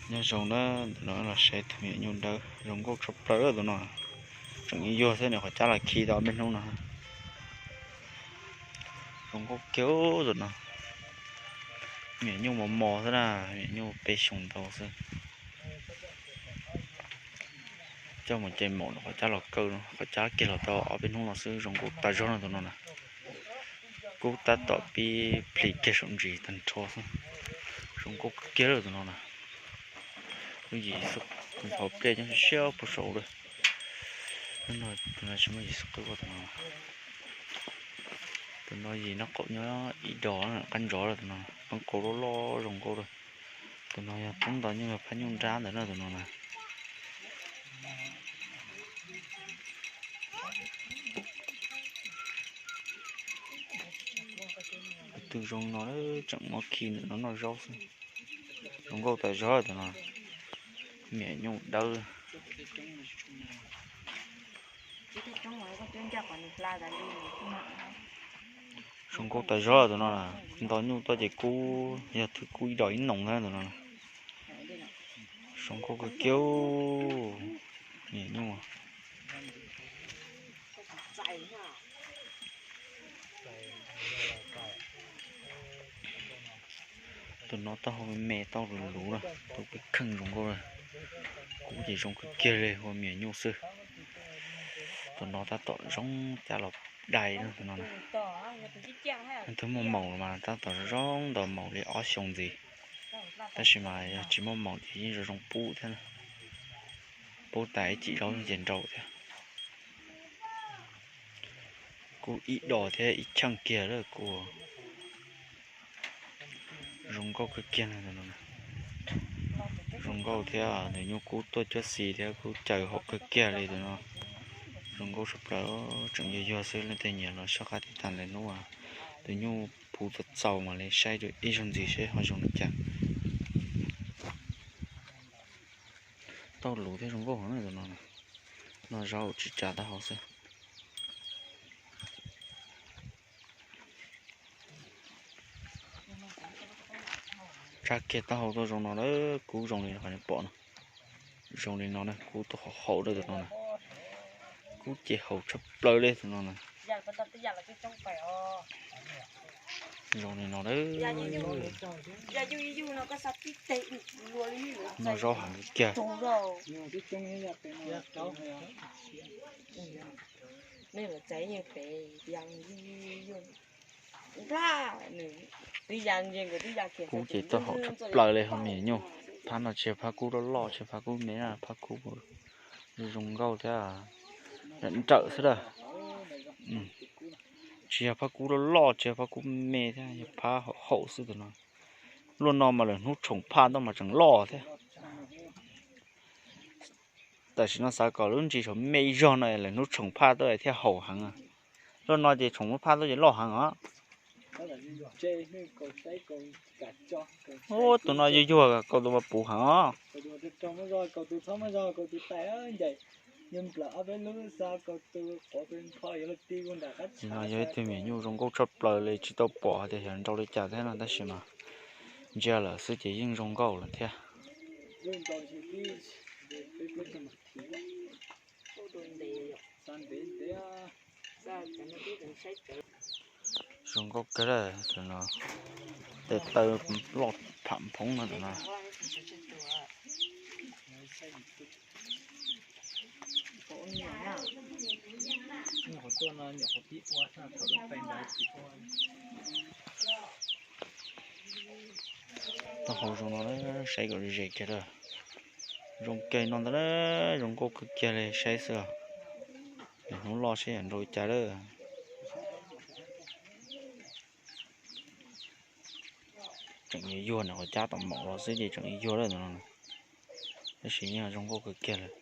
Nyob zoo na, ntawm no los saib tus me nyuam nyuj dawb zoo nkauj tshaj plaws tus no. Tseem yuag xwb, nws qhov cab los khi tau ob peb hnub no. Zoo nkauj kiag tus no. Me nyuam nyuj mos mos xwb na, me nyuam nyuj peb xyoos ntau xwb. Coj mus ces maum nws qhov cab los kaw, qhov cab kiag los tau ob peb hnub no xwb, zoo nkauj tas zog no tus no na. Kub tab tom pib plhis kiag saum ntsis tag nrho xwb. Zoo nkauj kawg kiag lawm tus no na. Lub yim xwb, hauv pliaj nyob siab siab puag saud lawm. Tus no tsis muaj yim xwb qwb ua tus no. Tus no yim noj qaum nyob ib dos qab ntsov lawm tus no, poob qau loj loj zoo nkauj lawm. Tus no yog poob nto nyuj yog phab nyuj nrab ntawd na tus no na. Tus zoo no tseem muab khi ntawm no noj zaub xwb. Zoo nkauj tas zog tus no. Me nyuam nyuj dawb. Zoo nkauj tas zog tus no na. Nto nyuj tuaj ces kub yog thwv kub ib dos ib noos na tus no. Zoo nkauj kawg kiag. Me nyuam nyuj. Tus no taub hau me me, taub luv luv na, tus pib kheej zoo nkauj na. Kub ces zoo kawg kiag li, ua me nyuam nyuj xwb. Tus no tab tom zoo cab los dai na tus no na. Twb muaj maum los mas tab tom zoo nto maum li ob xyoos ntxiv. Tab sis mas yog tsis muaj maum ces yeej zoo zoo pub thiab na. Pub tas ib cim zaub ces nraus thiab. Kub ib dos thiab ib cheej kiag lawm kub. Zoo nkauj kawg kiag. Zoo nkauj thiab, nws nyuj kub tuaj cuab xis thiab kub caws haum kawg kiag li tus no. Zoo nkauj tshaj plaws, tseem yuag yuag xwb, leej twg nyiam los soj qab tiv tas lawm hnub. Tus nyuj puv txaus txaus mam li saib dua ib zaug ntxiv seb ho zoo li cas. Taub luv thiab zoo nkauj heev tus no. Noj zaub tsis tsa taub hau xwb. Tsa kiag taub hau tuaj zoo no lawm, kub zoo li qhov nej pom no. Zoo li no na, kub tuaj haum haum lawm tus no na. Kub ces haum tshaj plaws li tus no na. Zoo li no lawm. Noj zaub heev kiag. Kub ces tuaj haum tshaj plaws li ho me nyuam nyuj. Phab no tsis yog phab kub loj loj, tsis yog phab kub me na, phab kub zoo nkauj thiab nrawm nrawm xwb lawm. Tsis yog phab kub loj loj, tsis yog phab kub me thiab, yog phab haum haum xwb tus no. Luaj no mas lawm hnub tshoom phaj tuaj mas tseem loj thiab. Tam sim no xav kom lub ntsis tshuav me zog no lawm hnub tshoom phaj tuaj thiaj haum heev. Luaj no ces tshoom phaj tuaj ces loj heev os. Ub, tus no yuag yuag kaus tus mas puv heev os. Tus no yog ib tug me nyuam zoo nkauj tshaj plaws li, tsis tau pom hais tias xyov nrau li cas thiab no tab sis mas ntsia lawm xwb ces yeej zoo nkauj lawm thiab. Zoo nkauj kawg li tus no, tes taw loj pham phoob no tus no. Taub hau zoo no saib kom ze kiag lawm. Zoo kiag no ntag, zoo nkauj kawg kiag li saib xwb. Lwm hnub loj seb yog nrau li cas lawm. Tseem yuag yuag na, qhov cab tom maum los xwb ces tseem yuag yuag lawm tus no. Tab sis yeej zoo nkauj kawg kiag lawm.